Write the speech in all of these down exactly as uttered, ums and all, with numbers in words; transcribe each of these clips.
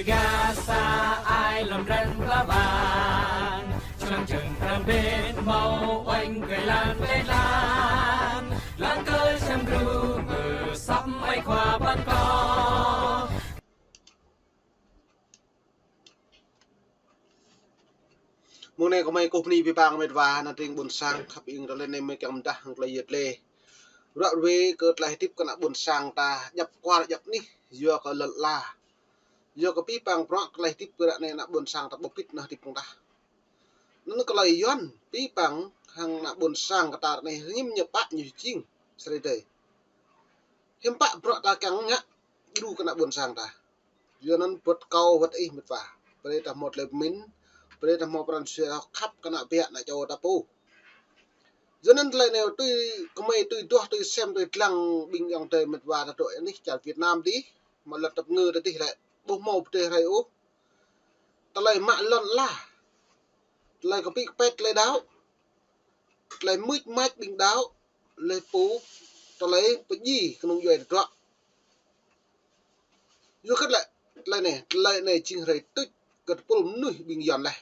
Gasa ai lăm răn pla ban, člăng čơ̆ng răng bên mâo oanh kơ lan leh lan, lăng kơ čăm gru mơ săm ai khua ban kâo. Mông anei kơ mei kơ bni bi pang mĭt wa, anăn tring ƀuôn sang khăp ing ta leh anei mei kiăng mdah hăng klei yăl dliê. Ruă ruê kơ klei hdĭp kơ ană ƀuôn sang ta djăp kwar djăp anih, yua kơ lăn ala. Yua kơ bi pang bruă klei hdĭp kơ ară anei ană ƀuôn sang ta ƀuh pĭt nao hdĭp kơ ta. Anăn klei Yuăn bi pang hăng ană ƀuôn sang kơ ta ară anei hiam ñu pă ñu jing srei dei. Hiam pă bruă ta kiăng ngă djru kơ ană ƀuôn sang ta. Yua anăn bŏt kâo wăt ih mĭt wa. Brei ta mâo klei mĭn, brei ta mâo pran jua khăp kơ ană biă ană čô ta pô. Yua anăn klei anei tui kơ mei tui duah tui sem tui dlăng ƀing ayŏng adei mĭt wa ta dôk anih čar Việt Nam dih, mă lăn tăp ngơ ta dih lĕ. Ƀuh mâo pơdê hrei ôh. Tlei mă lăn ala. Tlei kpĭ kpĕt tlei đăo. Tlei mưč mač ƀing đăo. Leh pô. Tlei pơjing knŏng djuê tơdruă. Yua kơ lĕ, tlei anei, tlei anei jing hrei tuč kơ tơpul mnuih ƀing Yuăn leh.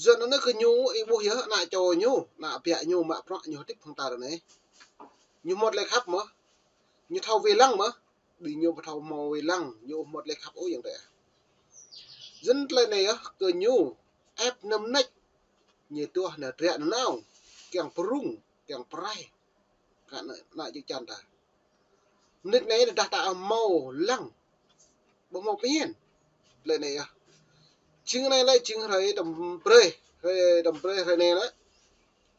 Yuăn anăn kơ ñu ih ƀuh yơh, ană čô ñu, ană biă ñu mă bruă ñu hdĭp hŏng ta ară anei. Ñu mâo tlei khăp mơh. Ñu thâo wê lăng mơh. Bi ñu ƀu thâo mâo wê lăng, ñu mâo tlei khăp ôh ayŏng adei. Yua anăn tlei anei yơh kơ ñu ĕp nao mnêč. Ñu tuah nao triă nanao, kiăng prŭng, kiăng prai. Kơ ană, ană čư̆ čan ta. Mnĭt anei dah ta mâo lăng. Ƀu mâo pơhiên. Tlei anei yơh. Jing anei lĕ jing hrei tăm brei, hrei tăm brei hrei anei lĕ.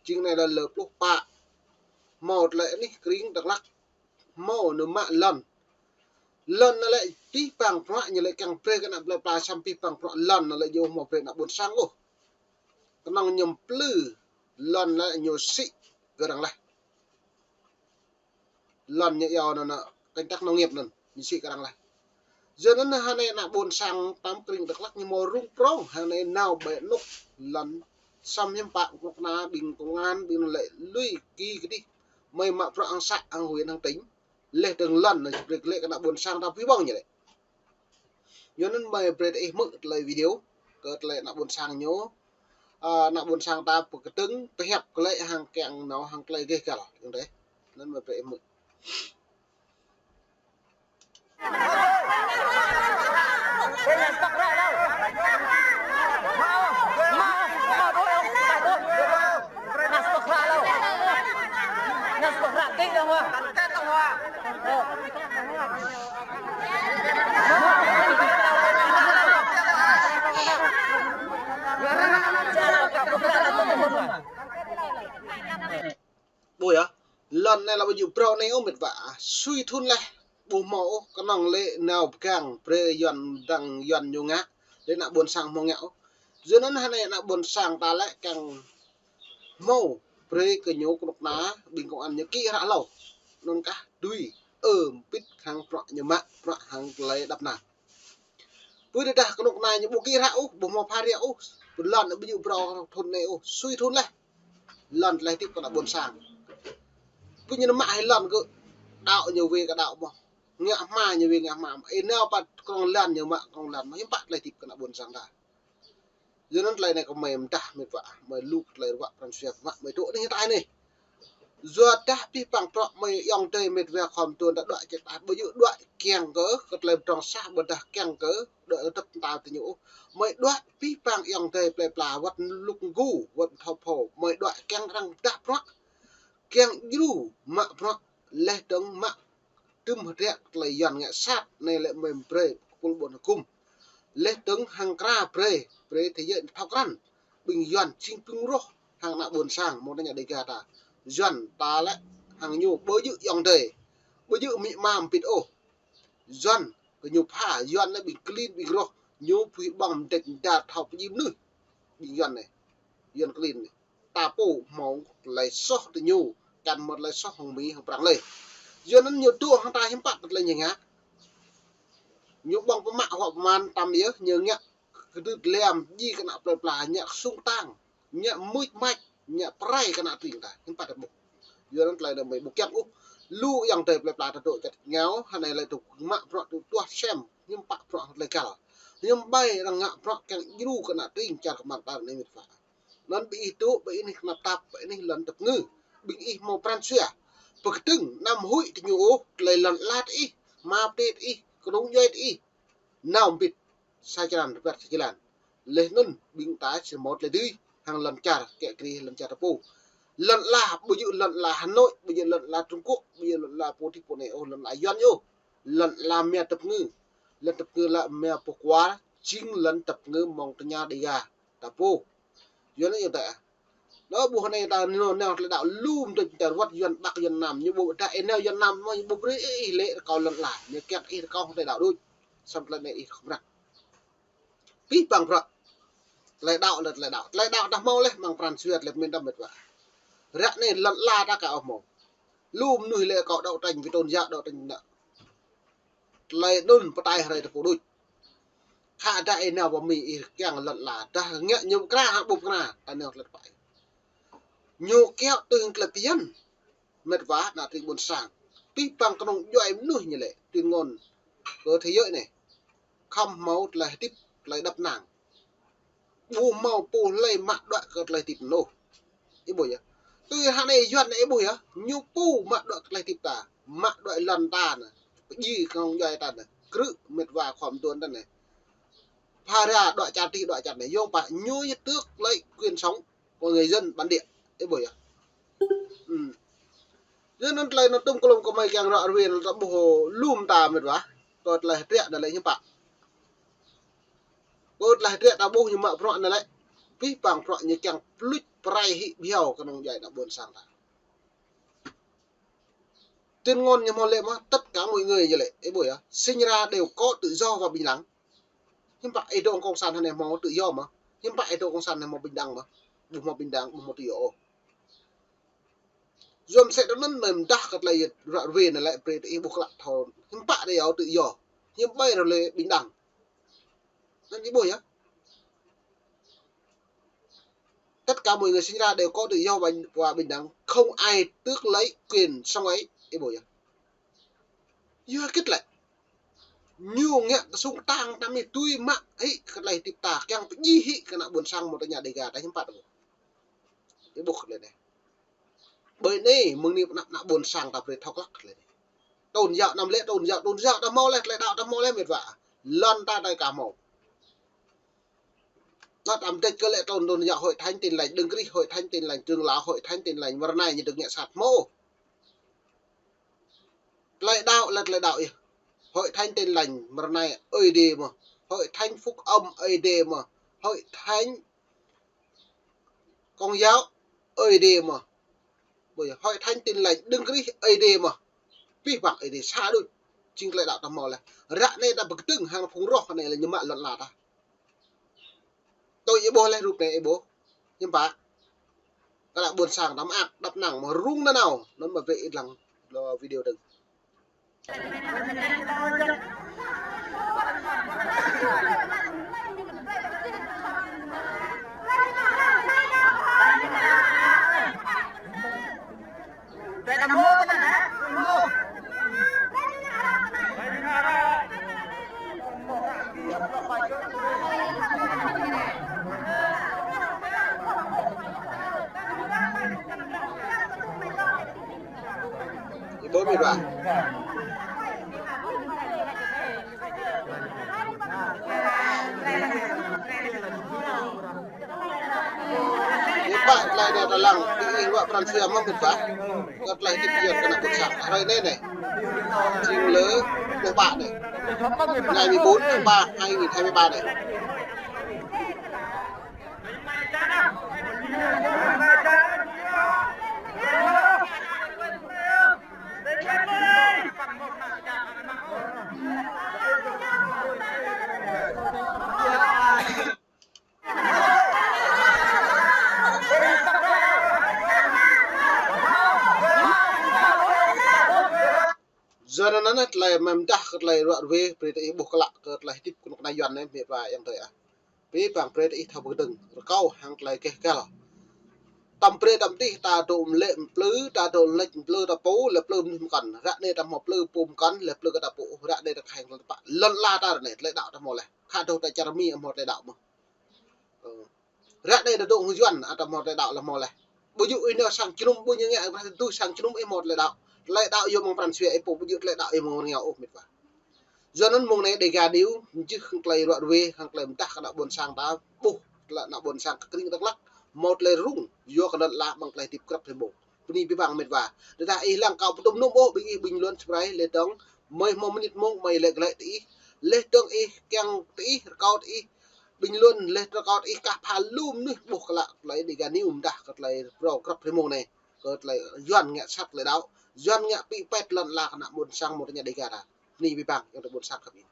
Jing anei lĕ lơ pluh pă. Mâo tlei anih krĭng Dak Lak. Mâo nao mă lăn. Lăn anăn lĕ bi pang bruă ñu lĕ kiăng brei kơ ană plei pla săm bi pang bruă lăn anăn lĕ ñu mâo brei ană ƀuôn sang ôh. Knŏng ñu mplư lăn lĕ ñu sĭ kơ arăng leh. Lăn ñu yua anăn, anăn, kênh tắc nông nghiệp anăn, ñu sĭ kơ arăng leh. Yua anăn hơnei ană ƀuôn sang tăm krĭng Dak Lak ñu mâo rŭng prŏng, hơnei nao ƀĕ anôk lăn săm hiam pă knŭk kna ƀing công an, ƀing anăn lĕ lui ki kdih, mei mă bruă hăng xã, hăng huyện, hăng tỉnh. Leh dơ̆ng lăn anăn brei lĕ kơ ană ƀuôn sang ta pui ƀơ̆ng ñu lĕ. Yua anăn mei brei ih hmư̆ tlei video, kơ tlei ană ƀuôn sang ñu, a, ană ƀuôn sang ta pơkdơ̆ng, pơhiăp kơ lĕ hăng kiăng nao hăng tlei geh găl, ayŏng adei. Anăn mei brei ih hmư̆. Ƀuh yơh, lăn anei lă ƀu djŏ brâo anei ôh mĭt wa, sui thŭn leh, ƀu mâo ôh, knŏng lĕ nao pơgang, brei Yuăn dăng Yuăn ñu ngă, lĕ ană ƀuôn sang mâo ngă ôh. Yua anăn hơnei ană ƀuôn sang ta lĕ kiăng mâo brei kơ ñu knŭk kna, ƀing công an ñu kĭ hră hlâo. Anăn kah dưi, ơ, mbĭt hăng bruă ñu mă, bruă hăng tlei êđăp anăn. Pui tơdah knŭk kna ñu ƀu kĭ hră ôh, ƀu mâo phara ôh, pui lăn ƀu djŏ brâo thŭn anei ôh, sui thŭn leh. Lăn tlei hdĭp kơ ană ƀuôn sang. Pui ñu mă hĕ lăn kơ đăo ñu wê kơ đăo mơh. Ngă hma ñu wê ngă hma mơh. Ih nao pă krŏng lăn ñu mă krŏng lăn mơh. Hiam pă tlei hdĭp kơ ană ƀuôn sang ta. Yua anăn tlei anei kơ mei mdah mĭt wa, mei lu tlei ruă pran jua mă mei tŭ anei hơtai anei. Yua dah bi pang bruă mei ayŏng adei mĭt wa khua mduôn ta đuaĭ čĕ ta ƀu djŏ đuaĭ kiăng kơ, kơ tlei mdrŏng sah ƀiădah kiăng kơ, đuaĭ tăp mta ti ñu ôh. Mei đuaĭ bi pang ayŏng adei plei pla wăt luk ngu, wăt thâo phô, mei đuaĭ kiăng arăng mdah bruă. Kiăng djru mă bruă, leh dơ̆ng mă dŭm hdră tlei Yuăn ngă sat, anei lĕ mei brei kpul ƀuôn hgŭm. Leh dơ̆ng hăng kra brei, brei thế giới thâo krăn. Ƀing Yuăn jing ƀing roh hăng ană ƀuôn sang, mâo tơña Dega ta. Yuăn ta lĕ hăng ñu ƀu djŏ ayŏng adei. Ƀu djŏ amĭ ama mbĭt ôh. Yuăn kơ ñu pha, Yuăn lĕ ƀing klin ƀing roh, ñu pui ƀơ̆ng mdêč mdar thâo pơjing mnuih. Ƀing Yuăn anei. Yuăn klin anei. Ta pô mâo tlei soh ti ñu, kăn mâo tlei soh hŏng Mi hŏng Prăng lei. Yua anăn ñu dôk hŏng ta hiam pă kơ tlei ñu ngă. Ñu ƀơ̆ng pơmă huă pơman tăm yơh, ñu ngă kdrưt liam djiê kơ ană plei pla, ngă ksŭng ktang, ngă mưč mač, ngă prai kơ ană tring ta, hiam pă ta ƀuh. Yua anăn tlei anei mei ƀu kiăng ôh. Lu ayŏng adei plei pla ta dôk čăt êngao, hơnei lĕ tŭ mă bruă tŭ tuah sem. Hiư̆m pă bruă tlei găl. Hiư̆m ƀai arăng ngă bruă kiăng djru kơ ană tring čar kmar đar anei mĭt wa. Anăn bi ih tŭ, bi ih anih knap tap, bi ih anih lăn tăp ngư. Bi ih mâo pran sua. Pơkdơ̆ng, anăm huĭ ti ñu ôh, tlei lăn ala ih, ma ptit ih, knông djuai ih. Nao mbĭt, sa črăn, rơbat sa črăn. Leh anăn, ƀing ta sĭt mâo tlei dưi, hăng lăn čar, kiă kriê lăn čar ta pô. Lăn ala, ƀu djŏ lăn ala Hà Nội, ƀu djŏ lăn ala Trung Quốc, ƀu djŏ lăn ala pô ti pô anei ôh, lăn ala Yuăn ôh. Lăn ala mia tăp ngư. Lăn tăp ngư ala mia pô kuar, jing lăn tăp ngư mơ̆ng tơña Đêga ta pô. Yuăn anei ta. Anăn ƀuh anei ta nao nao tlei đăo lu mdê ta wăt Yuăn Bắc Yuăn Nam, ñu ƀuh dah ih nao Yuăn Nam mơh ñu ƀuh brei ih lĕ rơkâo lăn ala, ñu kiăng ih rơkâo tlei đăo đuč. Săm tlei anei ih khăm răng. Pih păng bruă. Tlei đăo lĕ tlei đăo. Tlei đăo ta mâo leh mơ̆ng pran sua tlei mĭn ta mĭt wa. Ră anei lăn ala ta ka ôh mâo. Lu mnuih lĕ kâo đấu tranh vì tôn giáo, đấu tranh nă. Tlei đŭn pơtai hrei ta pô đuč. Khă dah ih nao pơ Mi ih kiăng lăn ala. Dah ngă ñu kra hă ƀuh kra. Ta nao tlei pă. Ñu kiăo tui hăng tlei bhiăn. Mĭt wa ană tring ƀuôn sang. Pih păng knông djuai mnuih ñu lĕ. Tuyên ngôn kơ thế giới anei. Khăm mâo tlei hdĭp, tlei đăp năng. Ƀu mâo pô hlei mă đuĕ kơ tlei hdĭp anăn ôh. Ih ƀuh yơh. Tui hă anei Yuăn anei ih ƀuh yơh. Ñu pô mă đuĕ kơ tlei hdĭp ta. Mă đuĕ lăn ta anăn. Pơjing knông djuai ta anăn. Krư̆ mĭt wa khua mduôn ta anăn. Phara đuĕ čar ti đuĕ čar anei. Yŏng pă ñu yơh tước lấy quyền sống của người dân bản địa. Ih ƀuh yơh. Ư. Yua anăn tlei anăn tŭm klŭm kơ mei kiăng ră ruê anăn ta ƀuh lu mta mĭt wa. Kơ tlei hdră anăn lĕ hiư̆m pă. Kơ tlei hdră ta ƀuh ñu mă bruă anăn lĕ. Pih păng bruă ñu kiăng pluč prai hĭ bhiâo knông djuai ană ƀuôn sang ta. Tuyên ngôn ñu mâo lĕ mơh, tất cả mọi người ñu lĕ, ih ƀuh yơh. Sinh ra đều có tự do và bình đẳng. Hiư̆m pă ih dôk cộng sản hŏng anei mâo tự do mơh. Hiư̆m pă ih dôk cộng sản hŏng anei mâo bình đẳng mơh. Ƀu mâo bình đẳng, ƀu mâo tự do ôh. Yua msĕ anăn mơ̆ng dah kơ tlei ră ruê anăn lĕ brei ih ƀuh klă thâo. Hiư̆m pă dê yâo tự do. Hiư̆m ƀai ră lĕ bình đẳng. Anăn ih ƀuh yơh. Tất cả mọi người sinh ra đều có tự do và, và bình đẳng. Không ai tước lấy quyền sống ấy. Ih ƀuh yơh. Yua kĭt lĕ. Ñu ngă kơ sung tang ta mĭt tui mă hĭ kơ tlei hdĭp ta kiăng pơjing hĭ kơ ană ƀuôn sang mâo tơña Đêga ta hiư̆m pă. Ih ƀuh lĕ anei. Ƀơi anei mơ̆ng anei ană, ană ƀuôn sang ta brei thâo klă lĕ anei. Tôn giáo anăn lĕ tôn giáo, tôn giáo ta mâo leh, tlei đăo ta mâo leh mĭt wa. Lăn ta tlei ka mâo. Anăn ta mdêč kơ lĕ tôn, tôn giáo Hội Thánh Tin Lành Đấng Christ, Hội Thánh Tin Lành Trưởng Lão, Hội Thánh Tin Lành mrâo anei ñu dơ̆ng ngă sat mâo. Tlei đăo lĕ tlei đăo yơh. Hội Thánh Tin Lành mrâo anei Ơi Adai mơh. Hội Thánh Phúc Âm Ơi Adai mơh. Hội Thánh Công giáo Ơi Adai mơh. Ƀuh yơh, Hội Thánh Tin Lành Đấng Christ Ơi Adai mơh. Pih păng Ơi Adai sa đuč. Jing tlei đăo ta mâo leh. Ră anei ta pơkdơ̆ng hăng phung roh anei lĕ ñu mă lăn ala ta. Tui ih ƀuh leh rup anei ih ƀuh. Hiư̆m pă. Kơ ană ƀuôn sang ta mơak đăp năng mơh rŭng nanao. Anăn mơh brei ih dlăng lŏ video dơ̆ng. Ih ƀuh mĭt wa. Ih pă tlei anei ta lăng, ih ruă pran sua mơh mĭt wa. Kơ tlei hdĭp Yuăn kơ ană ƀuôn sang. Hrơi anei anei. Jing lơ pluh pă anei. Ngày mười bốn tháng ba, hai nghìn hai mươi ba anei. Yua anăn tlei mdah kơ tlei ruă ruê, brei diih ƀuh klă kơ tlei hdĭp knŭk kna Yuăn anei, mĭt wa ayŏng adei ah. Bi bang brei diih thâo bi kdơ̆ng, rơkâo hăng tlei keh găl. Tăm brei tăm tih ta dôk mlĕ mplư, ta dôk lĕč mplư ta pô, leh mplư mnuih mkăn. Ră anei ta mâo mplư pô mkăn, leh mplư kơ ta pô, ră anei ta khăng tơpă. Lăn ala ta ră anei, tơlơi đăo ta mâo leh. Khă dôk ta čar Mi mâo tơlơi đăo mơh. Ơ. Ră anei ta dôk hŏng Yuăn, ta mâo tơlơi đăo leh mâo leh. Ƀu djŏ ih nao sang črŭm, ƀu djŏ ngă prah tui sang črŭm ih mâo tơlơi đăo. Tơlơi đăo yơh mơ̆ng pran sua ih pô, ƀu djŏ tơlơi đăo yơh mơ̆ng rơngiao ôh mĭt wa. Yua anăn mông anei Dega News, jih hŏng tơlơi ruă ruê, hŏng tơlơi mdah kơ ană ƀuôn sang ta, ƀuh, tơlơi ană ƀuôn sang kơ krĭng Dak Lak, mâo tơlơi rŭng, yua kơ lăn ala mơ̆ng tơlơi hdĭp grăp hruê mông. Bơni bi bang mĭt wa. Tơdah ih lăng kâo pơtŭm nŭm ôh, ƀing ih ƀing luăn sơbrei, leh dơ̆ng, mơi mâo mnĭt mông, mơi lĕ glaĭ ti ih. Leh dơ̆ng ih kiăng ti ih, rơkâo ti ih. Ƀing luăn leh rơkâo ti ih kah pha lu mnuih ƀuh klă tơlơi Dega News mdah kơ tơlơi brâo grăp hruê mông anei. Kơ tơlơi Yuăn ngă sat tơlơi đăo. Yuăn ngă pĭ pet lăn ala kơ ană ƀuôn sang mâo tơña Dega ta. Bơni bi bang, ayŏng adei ƀuôn sang khăp ih.